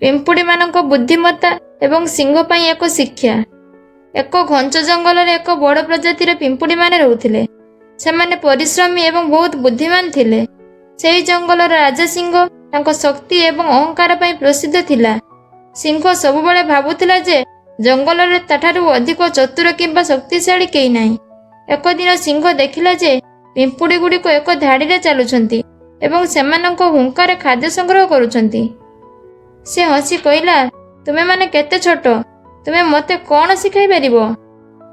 ପିମ୍ପୁଡ଼ିମାନଙ୍କ ବୁଦ୍ଧିମତ୍ତା ଏବଂ ସିଂହ ପାଇଁ ଏକ ଶିକ୍ଷା। ଏକ ଘଞ୍ଚ ଜଙ୍ଗଲରେ ଏକ ବଡ଼ ପ୍ରଜାତିର ପିମ୍ପୁଡ଼ିମାନେ ରହୁଥିଲେ। ସେମାନେ ପରିଶ୍ରମୀ ଏବଂ ବହୁତ ବୁଦ୍ଧିମାନ ଥିଲେ। ସେହି ଜଙ୍ଗଲର ରାଜା ସିଂହ ତାଙ୍କ ଶକ୍ତି ଏବଂ ଅହଙ୍କାର ପାଇଁ ପ୍ରସିଦ୍ଧ ଥିଲା। ସିଂହ ସବୁବେଳେ ଭାବୁଥିଲା ଯେ ଜଙ୍ଗଲରେ ତାଠାରୁ ଅଧିକ ଚତୁର କିମ୍ବା ଶକ୍ତିଶାଳୀ କେହି ନାହିଁ। ଏକ ଦିନ ସିଂହ ଦେଖିଲା ଯେ ପିମ୍ପୁଡ଼ିଗୁଡ଼ିକ ଏକ ଧାଡ଼ିରେ ଚାଲୁଛନ୍ତି ଏବଂ ସେମାନଙ୍କ ହୁଙ୍କାରେ ଖାଦ୍ୟ ସଂଗ୍ରହ କରୁଛନ୍ତି। ସେ ହସି କହିଲା, "ତୁମେମାନେ କେତେ ଛୋଟ! ତୁମେ ମୋତେ କ'ଣ ଶିଖାଇ ପାରିବ?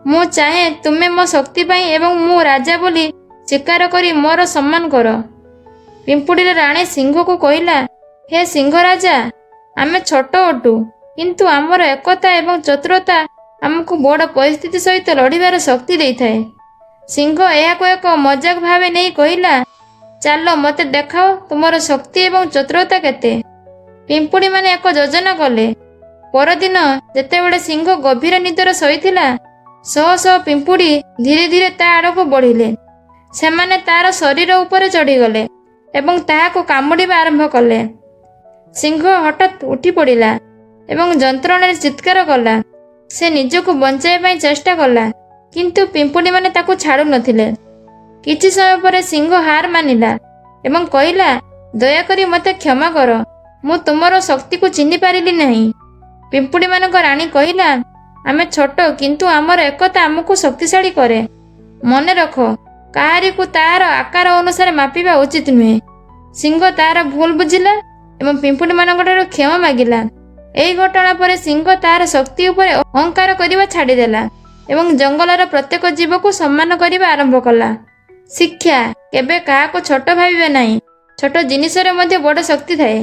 ମୁଁ ଚାହେଁ ତୁମେ ମୋ ଶକ୍ତି ପାଇଁ ଏବଂ ମୁଁ ରାଜା ବୋଲି ସ୍ୱୀକାର କରି ମୋର ସମ୍ମାନ କର।" ପିମ୍ପୁଡ଼ିର ରାଣୀ ସିଂହକୁ କହିଲା, "ହେ ସିଂହ ରାଜା, ଆମେ ଛୋଟ ଅଟୁ, କିନ୍ତୁ ଆମର ଏକତା ଏବଂ ଚତୁରତା ଆମକୁ ବଡ଼ ପରିସ୍ଥିତି ସହିତ ଲଢ଼ିବାର ଶକ୍ତି ଦେଇଥାଏ।" ସିଂହ ଏହାକୁ ଏକ ମଜାକ ଭାବେ ନେଇ କହିଲା, "ଚାଲ, ମୋତେ ଦେଖାଅ ତୁମର ଶକ୍ତି ଏବଂ ଚତୁରତା କେତେ।" ପିମ୍ପୁଡ଼ିମାନେ ଏକ ଯୋଜନା କଲେ। ପରଦିନ ଯେତେବେଳେ ସିଂହ ଗଭୀର ନିଦରେ ଶୋଇଥିଲା, ଶହ ଶହ ପିମ୍ପୁଡ଼ି ଧୀରେ ଧୀରେ ତା ଆଡ଼କୁ ବଢ଼ିଲେ। ସେମାନେ ତାର ଶରୀର ଉପରେ ଚଢ଼ିଗଲେ ଏବଂ ତାହାକୁ କାମୁଡ଼ିବା ଆରମ୍ଭ କଲେ। ସିଂହ ହଠାତ୍ ଉଠି ପଡ଼ିଲା ଏବଂ ଯନ୍ତ୍ରଣାରେ ଚିତ୍କାର କଲା। ସେ ନିଜକୁ ବଞ୍ଚାଇବା ପାଇଁ ଚେଷ୍ଟା କଲା, କିନ୍ତୁ ପିମ୍ପୁଡ଼ିମାନେ ତାକୁ ଛାଡ଼ୁନଥିଲେ। କିଛି ସମୟ ପରେ ସିଂହ ହାର ମାନିଲା ଏବଂ କହିଲା, "ଦୟାକରି ମୋତେ କ୍ଷମା କର। ମୁଁ ତୁମର ଶକ୍ତିକୁ ଚିହ୍ନି ପାରିଲି ନାହିଁ।" ପିମ୍ପୁଡ଼ିମାନଙ୍କ ରାଣୀ କହିଲା, "ଆମେ ଛୋଟ, କିନ୍ତୁ ଆମର ଏକତା ଆମକୁ ଶକ୍ତିଶାଳୀ କରେ। ମନେ ରଖ, କାହାରିକୁ ତାହାର ଆକାର ଅନୁସାରେ ମାପିବା ଉଚିତ ନୁହେଁ।" ସିଂହ ତାହାର ଭୁଲ ବୁଝିଲା ଏବଂ ପିମ୍ପୁଡ଼ିମାନଙ୍କଠାରୁ କ୍ଷମା ମାଗିଲା। ଏହି ଘଟଣା ପରେ ସିଂହ ତାହାର ଶକ୍ତି ଉପରେ ଅହଙ୍କାର କରିବା ଛାଡ଼ିଦେଲା ଏବଂ ଜଙ୍ଗଲର ପ୍ରତ୍ୟେକ ଜୀବକୁ ସମ୍ମାନ କରିବା ଆରମ୍ଭ କଲା। ଶିକ୍ଷା: କେବେ କାହାକୁ ଛୋଟ ଭାବିବେ ନାହିଁ। ଛୋଟ ଜିନିଷରେ ମଧ୍ୟ ବଡ଼ ଶକ୍ତି ଥାଏ।